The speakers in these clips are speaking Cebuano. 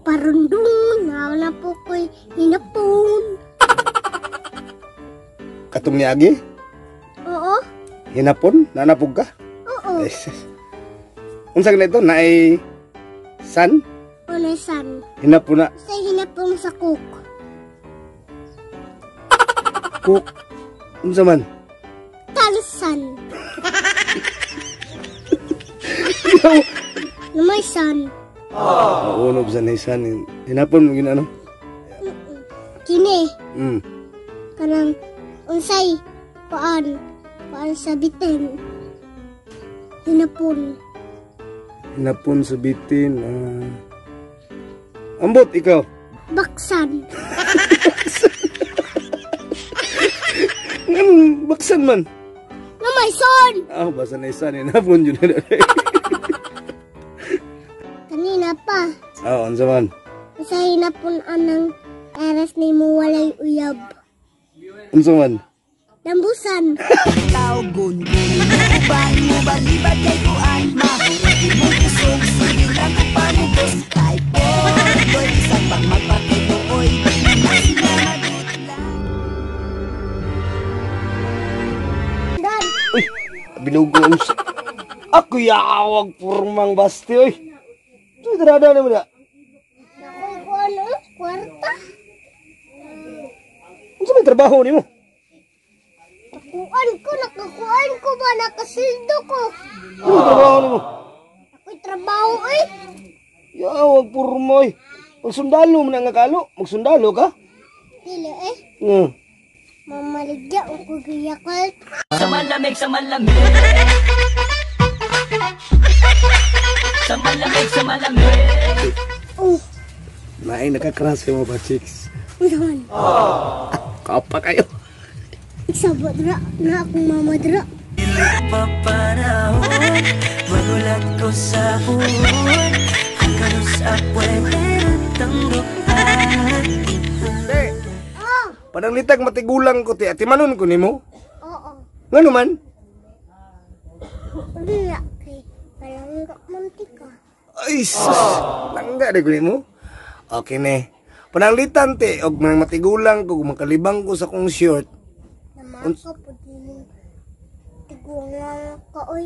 Parundong, na po ko'y hinapon. Katong niagi? Oo. Hinapon? Nanapog ka? Oo. Unsa ganito? Naay san? O naay san. Hinapon na. Sa hinapon sa cook. Cook? Unsa man? Talsan. Namay san. Maunob sa naisan. Hinapon mo ginano? Kini. Kanang unsay paan sa bitin. Hinapon. Hinapon sa bitin. Ambot ikaw. Baksan. Ngan baksan man. Namay son. Ah, basta naisan hinapon jud na. Kanina pa. Ah, unsa man? Sa hinapon anang aras ni mo walay uyab. Unsa man? Dambusan. Tawgon uban mo balibad kay kuan mahurot imong kusog sige lang ko pamugos kay poy sa pang magpakituoy Dan. Uy, binugo unsa. Ako yawag purmang basti oy. Uy, darada na mo na. Nakoy kuan kwarta. Unsa may trabaho nimo? Nakuan ko, nakakuan ko ba? Nakasildo ko. Ano trabaho nimo? Ako'y trabaho eh. Yawag purmoy. Magsundalo mo na nga kalo. Magsundalo ka? Dili eh. Mamaligya o kugiyakal. Sa malamig, sa malamig. Sa malamig, sa malamig. Oh. Naay nakakrasa mo ba, chicks? Unsa? Kapa kayo. Sabot ra na akong mama dra. Papanahon, magulat ko sa buwan. Ang kanus pwede tangguhan. Te, pananglitag matigulang ko, te. Atimanon ko nimo? Oo. Ngano man? Wala kay palangga man ti ka. Ay, sus. Langga di ko nimo. Okay ne. Pananglitan, te, og mga matigulang ko, makalibang ko sa kong short. Namaka po din tigulang ka, oy.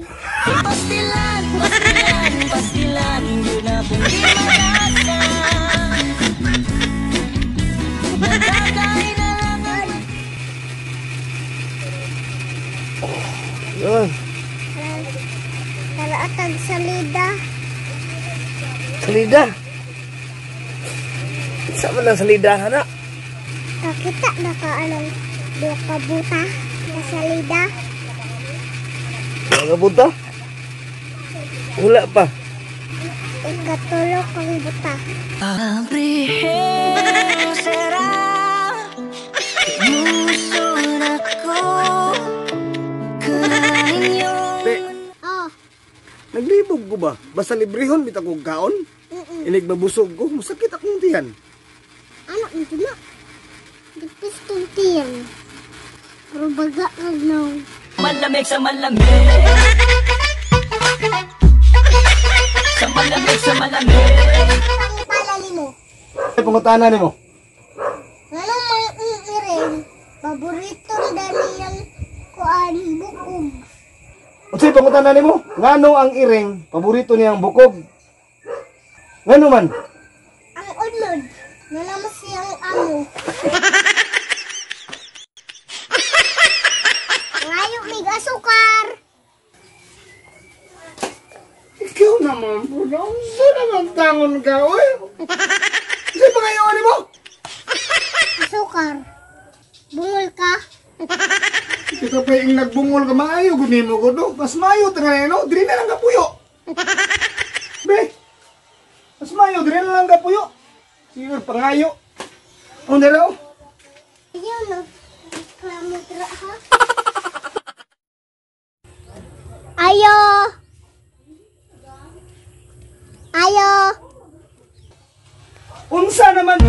Pastilan, pastilan, pastilan, yun na kung di malasa. Nagkakain na lang. Oh, yun. Tara atag salida. Salida? Sa man ang salida, hana? Kakita na ka anong duha ka buta na salida. Duha ka buta? Wala pa. Ikatulo kang buta. Abrihero será muso ako kainyong. Te, naglibog ko ba? Basta librehon bitaw kog kaon? Inig mabusog ko, masakit akong tiyan. Ano ito na? Dipistong tiyan. Pero baga kag naw. Malamig sa malamig. Sa malamig, sa malamig. Pangitala nimo. Ay, pangutana nimo. Ngano mang iiring, paborito niyang kuan bukog. Unsay pangutana nimo? Ngano ang iring, paborito niyang bukog? Ngano man? Ang unod, nanamas siyang amo. Ngayo mig asukar. Ikaw naman po. Unsa naman tangon ka, oy? Unsay pangayoon nimo? Asukar. Bungol ka? Kita pa yung nagbungol ka, maayo gud nimo ko do. Mas maayo ta no, diri na lang ka puyo. Be. Mas maayo diri na lang ka puyo. Sige, pangayo. Unsa daw? Ayaw no. Reklamo dra ha. Ayo. Ayo. Unsa naman?